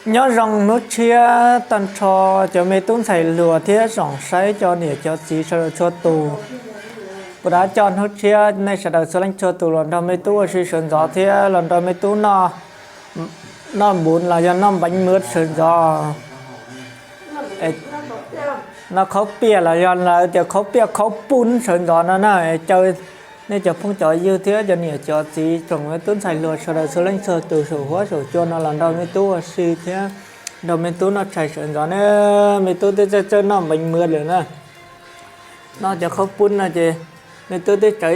Nyob zoo hnub tshiab tag nrho cov me tub ntxhais hluas thiab tsoom saib cov niam cov txiv sawv daws txhua tus. Kuv rov coj hnub tshiab nej sawv daws txhua leej txhua tus los nrog me tub ua si sawv ntxov thiab los nrog me tub noj npuv los yog noj npeev mab sawv ntxov, noj khaub piaj los yog lawv tias khaub piaj khaub poob sawv ntxov no na. Caw nej cov phooj cov ywg thiab cov niam cov txiv tsoom me tub ntxhais hluas sawv daws txhua leej txhua tus saum huab saum cua no los nrog me tub ua si thiab nrog me tub noj tshais sawv ntxov na. Me tub twb txawj txawj noj npeev mab lawm na. Noj cov khaub poob no ces me tub twb txawm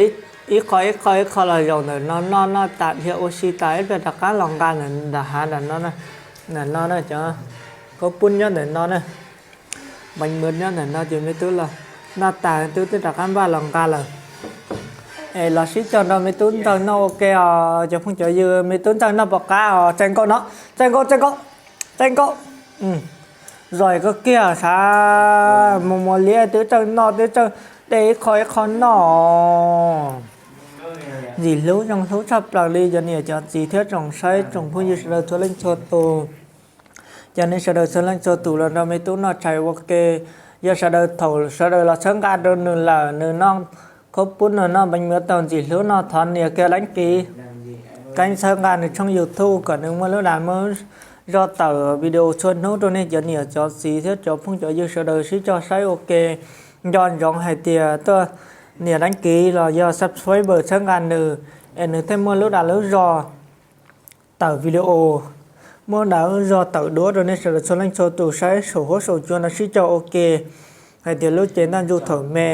ib qho ib qho ib qho los zaum ntawm no noj, noj tas dhia ua si tas ib pliag rov qab los nqa ntawm hav ntawm no na. Ntawm no na cov khaub poob nyob ntawm no na, npeev mab nyob ntawm no ces me tub los noj tas tub twb rov qab npaj los nqa lawm. Es los sib cog nrog me tub ntxawg noj ua ke os cov phooj cov ywg. Me tub ntxawg noj puas qab os? Txaij nkaus no, txaij nkaus, txaij nkaus, txaij nkaus. Zom koj kiag sav, mus mus liab twb txawj noj twb txawj de ib qho ib qho noj. Ntxim hlub zoo hlub tshaj plaws li cov niam cov txiv thiab tsoom saib tsoom phooj ywg sawv daws txhua leej txhua tus. Cov nej sawv daws txhua leej txhua tus los nrog me tub noj tshais ua ke. Yog sawv daws thaum sawv daws los txhawb nqa rau nws lawm, nws noj khaub poob nws noj npeev mab tau ntxim hlub no thov nias kiag đăng ký, keeb txhawb nqa nws tshooj YouTube kom nws muaj lub dag muaj zog tawm video txhua hnub rau nej cov niam cov txiv thiab cov phooj cov ywg sawv daws sib cog saib ua ke. Nco ntsoov hais tias tuaj nias đăng ký los yog subscribe txhawb nqa nws, es nws thiaj muaj lub dag lub zog tawm video, muaj dag lub zog tawm duab rau nej sawv daws txhua leej txhua tus saib saum huab saum cua no sib cog ua ke. Hais tias lub cev ntaj ntsug thaum me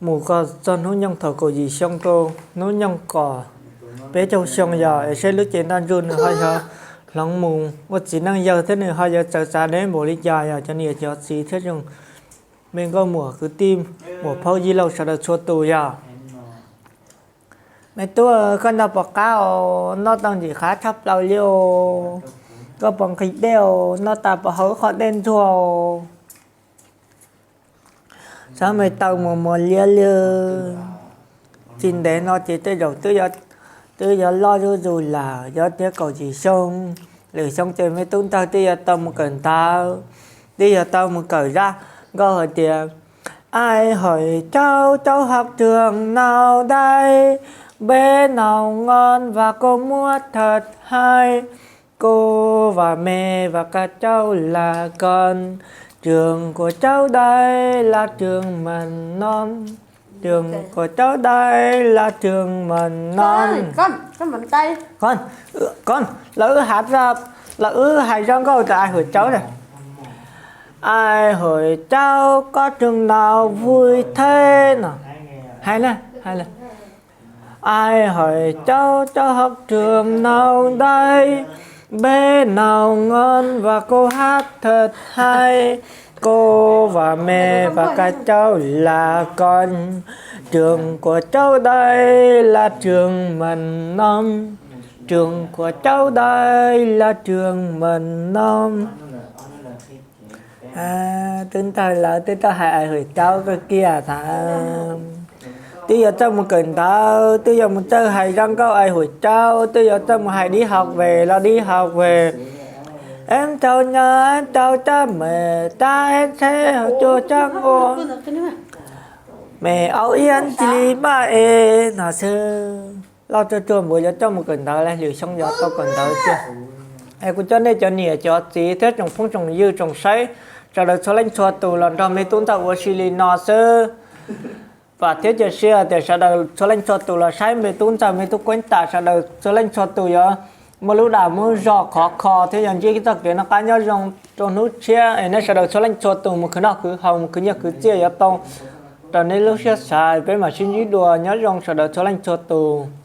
mus kom txog hnub nyoog thaum kaum yim xyoo rau hnub nyoog kom peb caug xyoo yog es saib lub cev ntaj ntsug nws ho yog hloov mus ua txiv neej yawg thiab nws ho yuav txawv txav deb npaum li cas yog cov niam cov txiv thiab tsoom me nkauj muam kwv tij muam phauj yij laug sawv daws txhua tus yog. Me tub, koj noj puas qab os? Noj tau ntxim qab tshaj plaws li os. Koj puas nqhis dej os? Noj tas puas haus ib qho dej ntxuag os? Txhob me taw mus muas liab li. Tsis ntev no ces tej zaum twb yuav loj zuj zus lawm, yog tias kaum yim xyoo, lwm xyoo ces me tub ntxawg twb yuav tau mus kawm ntawv, twb yuav tau mus kawm zaj nkauj hais tias: Ai hỏi cháu, cháu học trường nào đây? Bếp nào ngon và cô mua thật hay? Cô và mẹ và cả cháu là con. Trường của cháu đây là trường mầm non. Trường của cháu đây là trường mầm non. Con, con, con, con, con, con, lawv wb hais ra, lawv wb hais zaj nkauj tias ai hỏi cháu na. Ai hỏi cháu có trường nào vui thế no. Hais na, hais na. Ai hỏi cháu, cháu học trường nào đây? Bếp nào ngon và cô hát thật hay. Cô và mẹ và cả cháu là con. Trường của cháu đây là trường mầm non. Trường của cháu đây là trường mầm non. Twb ntawd lawv twb tau hais ai hỏi cháu kawg kiag thiab. Twb yuav txawj mus kawm ntawv, twb yuav mus txawj hais zaj nkauj ai hỏi cháu, twb yuav txawj mus hais đi học về los đi học về. Em chào nhà, em chào cha mẹ, cha em sẽ học chùa Trăng Ôn. Mẹ âu yếm chili ba e no xwb. Loj ruaj ruaj npaum yuav coj mus kawm ntawv, lwm xyoo yuav tau kawm ntawv tiag. Es kuv coj nej cov niam cov txiv thiab tsoom phooj tsoom ywg tsoom saib sawv daws txhua leej txhua tus los nrog me tub ntxawg ua si li no xwb. Vam thiab cia siab tias sawv daws txhua leej txhua tus los saib me tub ntxawg me tub kuab tas sawv daws txhua leej txhua tus yuav muaj lub dag muaj zog khov kho thiab yuav ntsib txoj kev noj qab nyob zoo rau hnub tshiab es nej sawv daws txhua leej txhua tus mus khwv noj khwv haus mus khwv nyiaj khwv txiaj yuav tau raws nej lub siab xav. Peb mam sib ntsib dua, nyob zoo sawv daws txhua leej txhua tus.